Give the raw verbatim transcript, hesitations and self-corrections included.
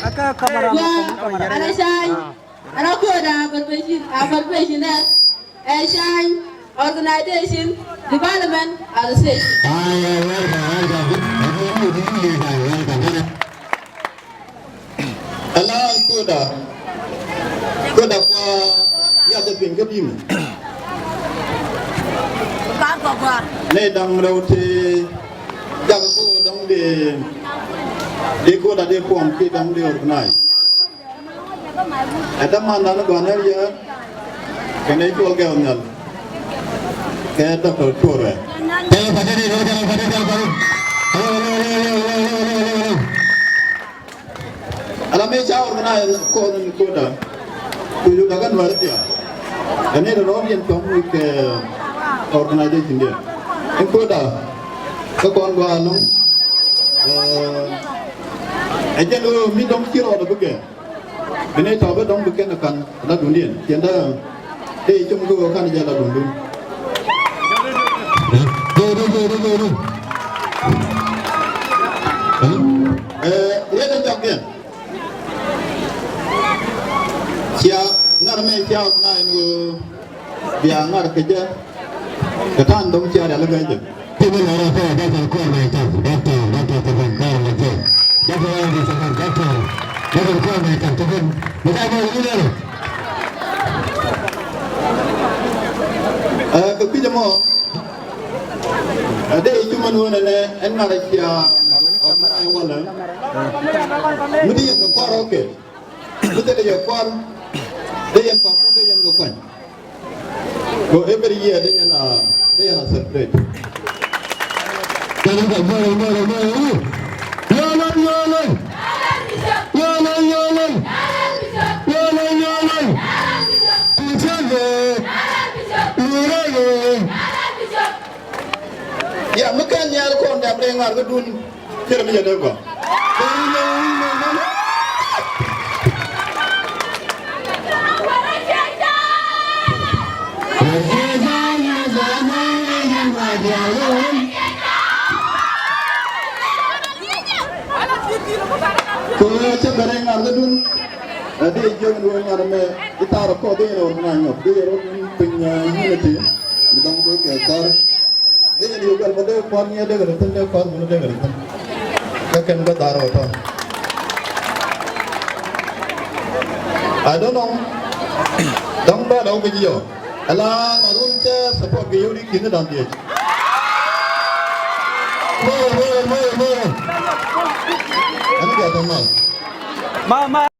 Wa, ana cany, ana koda a barbechin, a barbechin dɛ, ɛ cany, organization, development, association. Ai, ai, welcome, welcome. Welcome, welcome. Ala koda, koda kua yath piny kä di̱i̱m. Nɛ da̱ŋ rɛw ti jak ko dɔ̱ŋ di, di koda di kuɔm ki dɔ̱ŋ di organize. Ɛ dämandan gua̱n ɛ riɛk kɛnɛ cuɔl gɛw nhial. Kɛ Doctor Tuɔrɛ. Ala mi ca organize kɔn in koda. Kuju daga nuɛr dia. Kani rɔ rɔ bien tɔŋ wik, eh, organization dia. In koda. Kä kɔn gua lɔŋ. Eh, ɛ jɛn ɣöö mi dɔŋ ci rɔɔdɛ bikɛ. Bi nɛy tɔ̱ bä dɔ̱ŋ bi kɛn ɛ ka̱n la duŋdiɛn. Tiɛn dee, dee cum kɛ ɣöö ka̱n jɛ la duŋdun. Dee, dee, dee, dee, dee, dee. Ɛ, riet in jɔkdiɛn. Cia, ŋa̱r mɛ cia ɣɔk na in ɣöö bia ŋa̱r kɛ jɛ. Kɛ ta̱a̱n dɔ̱ŋ cia rial i̱ bɛ jɛ. Ti mi lɔrɔ kɛ Doctor Kuɔr Mɛn Tɔk, Doctor, Doctor Tɔk Kuɔr Mɛn Tɔk. Doctor, Doctor, Doctor, Doctor Kuɔr Mɛn Tɔk, Tɔk Kuɔr. Mi ta bɔ wuni lɔrɔ. Ɛ, kɛ kui̱c ɛmɔ. Ɛ, dee i̱ cumän wänɛ nɛ ɛn ŋa̱r a cia ɛ walɛ. Mi ti yɛn kɛ kuar ɔkɛ. Mi thilɛ yɛ kuar. Dee yɛn kuar, dee yɛn kɛ kuany. Ko every year dee yɛn a, dee yɛn a celebrate. Yɔlɔn, yɔlɔn. Yɔlɔn, yɔlɔn. Yɔlɔn, yɔlɔn. Kucɛn yɛ. Lurɛ yɛ. Ya, mi kɛn nhial kɔn dap rɛy ŋa̱r kä dun. Cɛ rɛ mi jɛ dee gɔaa. Kɛ ɣöö cä bɛ rɛy ŋa̱r kä dun. Ɛ dee jiök ni wä ŋa̱r mɛ i̱ ta̱a̱r kɔɔth i̱ rɔ na nyɔk dee rɔ piny, ɛ, unity. Mi dɔ̱ŋ dee kɛ kɔr. Dee yɛn yɛ guɛl bä dee kuɔn yɛ dee kɛ ri thi̱n dee kuɔn mun dee kɛ ri thi̱n. Kä kɛn bä dhar wä tɔ. I don't know. Dɔ̱ŋ bä lɛ wä kɛ ji̱ yɔ. Ala na run cɛ support kɛ yɛ wä di ki̱n ni da̱ŋ diɛc. Mɔrɔ, mɔrɔ, mɔrɔ, mɔrɔ. Ɛn kɛ tɔ mal. Ma, ma.